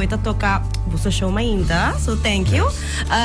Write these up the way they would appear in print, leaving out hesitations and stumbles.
Awe ta toca boso show mainta, so thank you.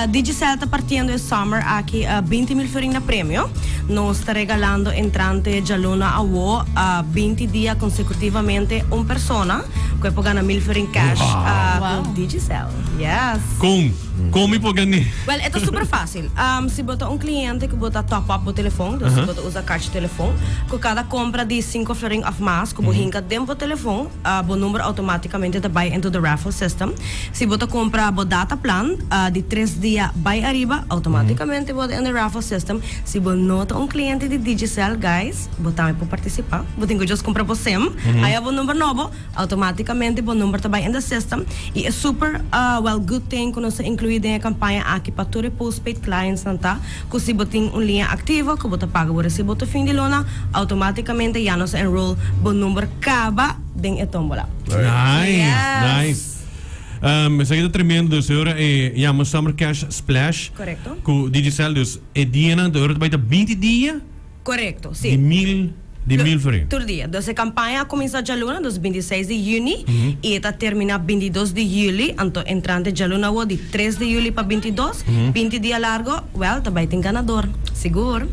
Digicel ta partiendo e summer aki 20 mil florin na premio. Nos ta regalando entrante djaluna awo 20 dia consecutivamente un persona cu e por gana mil florin cash cu Digicel. Yes. Con? Con mi por gane? Well, e ta super facil. Si bo ta un cliente cu bo ta top up bo telefon, dus si bo ta usa kaartje telefon, cu cada compra di cinco florin of mas cu bo hinca den bo telefon, Bo number automaticamente ta bay into the raffle system. Si bo ta cumpra bo data plan di tres dia bay ariba, automaticamente bo ta in the raffle system. Si bo no ta un cliente di Digicel, guys, bo tambe por participa. Bo tin cu just cumpra bo sim, haya bo number nobo, automaticamente bo number ta bay in the system. Y e super, well, good thing cu nos ta inclui den e campaña aki pa tur e postpaid clients nan ta cu si bo tin un liña activo cu bo ta paga bo recibo tur fin di luna, automaticamente ya nos a enroll bo number caba den e tombola. Nice, Yes. nice. Esaki ta tremendo, dus e ora e yama Summer Cash Splash. Correcto. Cu Digicel, dus e dianan ta ora ta bay ta binti dia. Correcto, si. Di mil, di mil florin. Tur dia. Dus e campaña a cuminsa djaluna, dus bintiseis di juni, y e ta termina bintidos di juli, anto entrante djaluna awo di tres di juli pa bintidos, binti dia largo, wel, ta bay tin ganador. Sigur.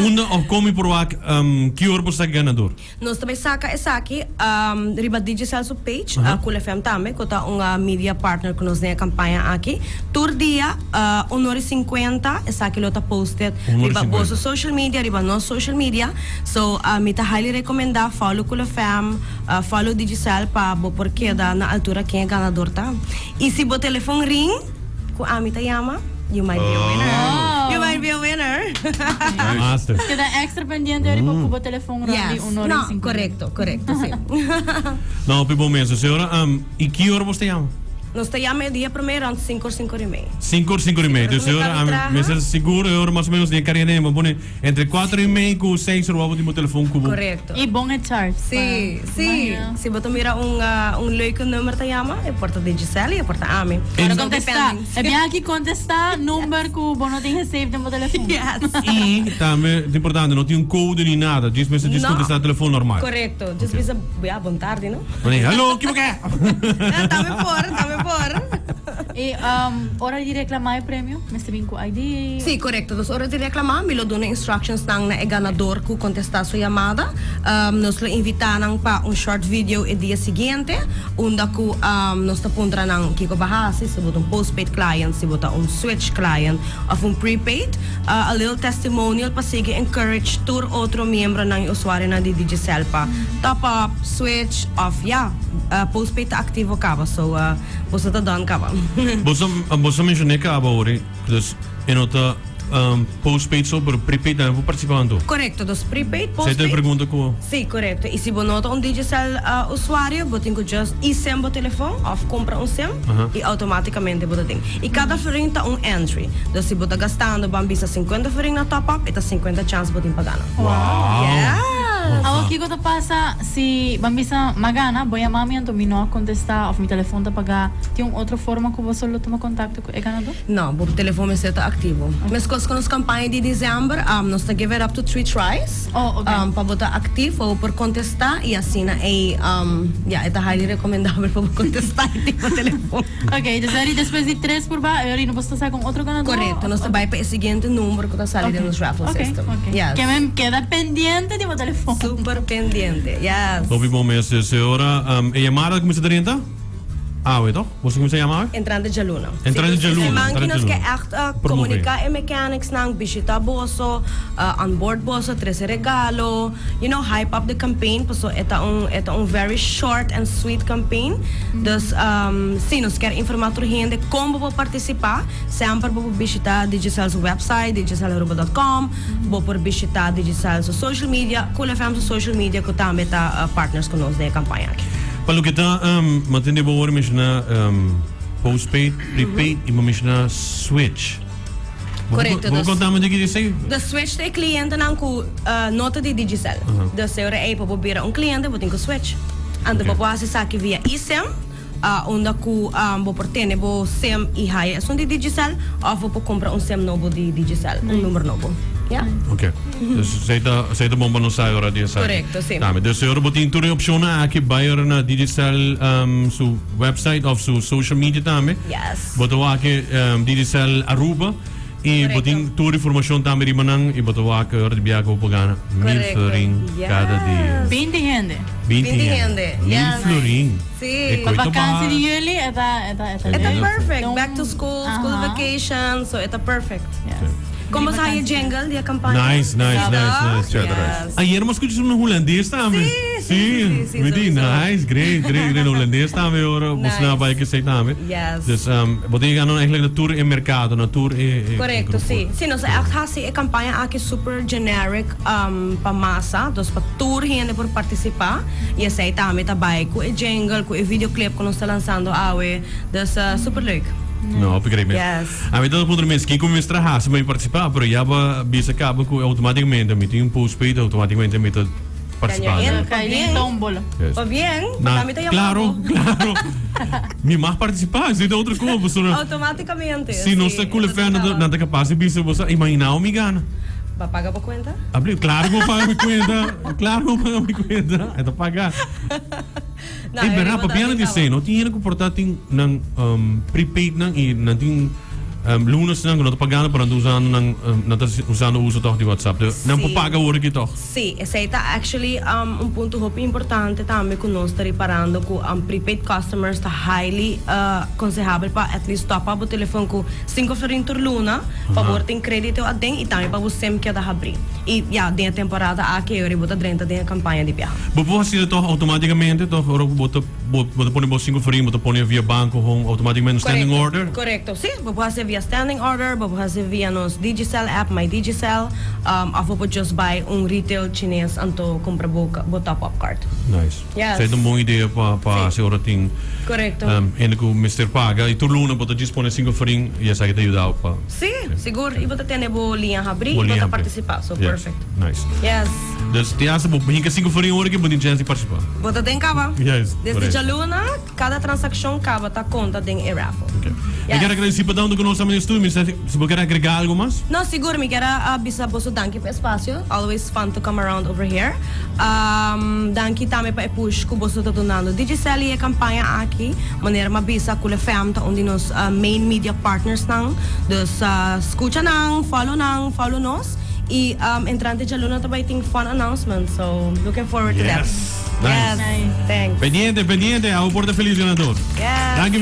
Unda of con mi por wak ki ora por saca ganador? Nos ta bay saca esaki riba Digicel su page, Cool FM tambe, cu ta un media partner cu nos den e campaña aki. Tur dia un ora y cincuenta esaki lo ta posted riba boso social media, riba nos social media. So mi ta highly recomenda follow Cool FM, follow Digicel pa bo por keda na altura ken e ganador ta. Y si bo telefon ring cu ami ta yama, you might be a winner. You might be a winner. Master. Keda extra pendiente riba cu bo telefon rond di Yes. un ora y No, cincuenta. correcto, correcto, sí. No, hopi bon mes. Señora, y ki ora bos ta yama? Nos ta yama e dia prome rond cinco or cinco y mei. Cinco or cinco y mei. Dus Ora señora, mi ami traha. mester sigur e ora mas o menos den careda bo pone entre cuatro y mei cu seis ora bo tin bo telefon cu bo. Correcto. Y bon e charge. Sí, sí. Si bo ta mira un, un leuke nummer ta yama, e por ta di Giselle y e por ta ami. Ora So, contesta. depending. E biaha aki contesta number cu bo no tin gesave den bo telefon. Yes. Y tambe ta importante, no tin un code ni nada. Djis mester djis No. contesta telefon normal. Correcto. Djis bisa, ya, bon tardi, no? Wanneer, hallo, ki bo ke? Tambe por, tambe por. Y ora di reclama e premio, mester bin cu ID? Sí, correcto. Dus ora di reclama, mi lo duna instructions nan na e ganador cu contesta su yamada. Nos lo invita nan pa un short video e dia siguiente, unda cu nos ta puntra nan kico bo a haci, si bo ta un postpaid client, si bo ta un switch client of un prepaid. A little testimonial pa sigui encourage tur otro miembronan y usuarionan di Digicel pa top up, switch of ya, postpaid ta activo caba. So. Boso ta done caba. Boso boso mencioné caba ori, dus e no ta postpaid so, pero prepaid tambe por participa anto. Correcto, dus prepaid, Esei ta e postpaid. pregunta cu. Sí, correcto. Y si bo no ta un Digicel usuario, bo tin cu just eSIM bo telefon of cumpra un sim y automaticamente bo ta tin. Y cada florin ta un entry. Dus si bo ta gastando, ban bisa cincuenta florin na top up, e ta cincuenta chance bo tin pa gana. Wow! Yes! Awor kico ta pasa Si ban bisa m'a gana, bo yama mi anto mi no a contesta of mi telefon ta paga, tin un otro forma cu boso lo tuma contacto cu e ganador? No, bo telefon mester ta activo. Mescos cu nos campaña di december, nos ta give it up to three tries Oh, ok. pa bo ta actief, pa bo por contesta y asina ey, ya, e ta highly recomendabel pa bo contesta y tin bo telefon. Ok, dus eri despues di tres por ba, eri no bo ta saca un otro ganador? Correcto, nos ta bay pa e siguiente number cu ta sali den nos raffle Ok, system. ok. Yes. Ke men keda pendiente di bo telefon. Super pendiente, yes. Hopi bon mes. Dus e ora e yamada ta cuminsa drenta awe, toch? Boso cuminsa yama awe? Entrante djaluna. Entrante djaluna, Si siman entrante ki nos ke djaluna. echt Promove. comunica e mechanics nan, bishita boso, onboard boso, trece regalo, you know, hype up the campaign, paso e ta un, e ta un very short and sweet campaign. Dus, si nos kier informa tur hende con bo por participa, semper bo por bishita Digicel su website, digicelaruba dot com, bo por bishita Digicel su social media, Cool FM su social media cu tambe ta partners cu nos den e campaña aki. Pa loke ta, mi tende bo ora menciona postpaid, prepaid y bo menciona switch. Correcto, Bo dus. conta mi un tiki di esey? De switch ta e clientenan cu no ta di Digicel. Dus e ora ey pa bo bira un cliente bo tin cu switch. Anto bo por haci esaki via eSIM, unda cu bo por tene bo sim y haya esun di Digicel of bo por cumpra un sim nobo di Digicel, un number nobo. Ja. Ok. Dus esey ta, esey ta bon pa nos sa ora di esaki. Correcto, si. Tambe. Dus ora bo tin tur e opcionnan aki, bay ora na Digicel um, su website of su social media tambe. Yes. Bo ta wak um, Digicel Aruba y bo tin tur informacion tambe riba nan y bo ta wak ora di biaha cu bo por gana mil Correcto. florin Yes. cada dia. 20 hende. 20 20 hende. hende. Mil Yes. florin. Si. E Pa coi ta vakantie baha. di juli, e ta, e ta, e ta E E ta leuk. perfect. Back to school, school Aha. vacation, so e ta perfect. Yes. Con bo sa e jingle di e campaña? Nice, nice, nice, nice. Yes. Ayer m'a scucha un hulandes tambe. Si, si, si, si, Mi di, sowieso. nice, great, great, great. Hulandes tambe ora, bo Nice. snap ay que sei tambe. Yes. Dus, um, bo tin gana eigenlijk na tur e mercado, na tur e, e Correcto, grupo. si. Si, nos echt hasi e campaña aki super generic um, pa massa, dus pa tur hende por participa. Y esey tambe ta bay cu e jingle, cu e videoclip cu nos ta lanzando awe. Dus uh, super leuk. No, hopi great mes. Yes. A mi ta puntra mes kiko mi mester hasi pa mi partisipá, pero ya bo a bisa kaba ku automáticamente mi tin un postpaid, automáticamente mi ta partisipá. Daniel, Kai den Pabien. tómbola. Yes. Pabien, Na, pa mi ta yama claro, bo. claro. Mi mag partisipá, esei ta otro kos, pasobra Automáticamente. si nos ta sí, Cool eso FM, ta nan ta kapas di bisa bo sa imaginá mi gana. Ba paga bo cuenta? Abri, claro ku bo paga mi kuenta, claro ku bo paga mi kuenta, e ta paga. No, E e berdad, riba papia ta di así sei, no tin hende ku por ta tin nan um, prepaid nan i nan tin um, lunas nan ku no ta pagando, pero nan ta usando nan, um, nan ta usando uso toch di WhatsApp. De, nan por Sí. paga awor aki toch? Sí, esey ta actually um, un punto hopi importante tambe ku nos ta riparando ku um, prepaid customers ta highly uh, consehabel pa at least top up bo telefon ku 5 florin tur luna pa Aha. bo tin credito aden i tambe pa bo sim keda habri. I ya, den e temporada aki e ora bo ta drenta den e campaña di biaha. Bo por haci toch automaticamente toch ora cu bo ta bo ta pone bo cinco florin bo ta pone via banco gewoon automaticamente un standing order? Correcto, si. Bo por haci via standing order, bo por haci via nos Digicel app, My Digicel, um, of bo por just bay un retail Chines anto cumpra bo bo top up card. Nice. Yes. Esey ta un bon idea pa pa Si. haci ora tin Correcto. um, hende cu mester paga y tur luna bo ta djis pone cinco florin y esaki ta yuda pa. Si, sigur. Y bo ta tene bo liña habri Bo y bo liña ta habri. participa, so Yes. perfect. Nice. Yes. Dus te hasta bo hinka cinco florin ora ki bo tin chance di participa. Bo ta den caba. Yes, Desde correcto. djaluna, cada transaccion caba ta conta den e raffle. Okay. Mi Yes. kier agradeci pa tanto cu nos ta den studio. Mi sa si bo kier agrega algo mas? No, sigur. Mi kier a bisa boso danki pa e espacio. Always fun to come around over here. Um, danki tambe pa e push cu boso ta dunando Digicel y e campaña aki. Manera m'a bisa, Cool FM ta un di nos main media partnersnan. Dus scucha nan, follow nan, follow nos. Y um, entrante djaluna ta bay tin fun announcement. So, looking forward to that. Yes. Nice. Yes. Thanks. Pendiente, pendiente. Abo por ta feliz ganador. Yes. Danki.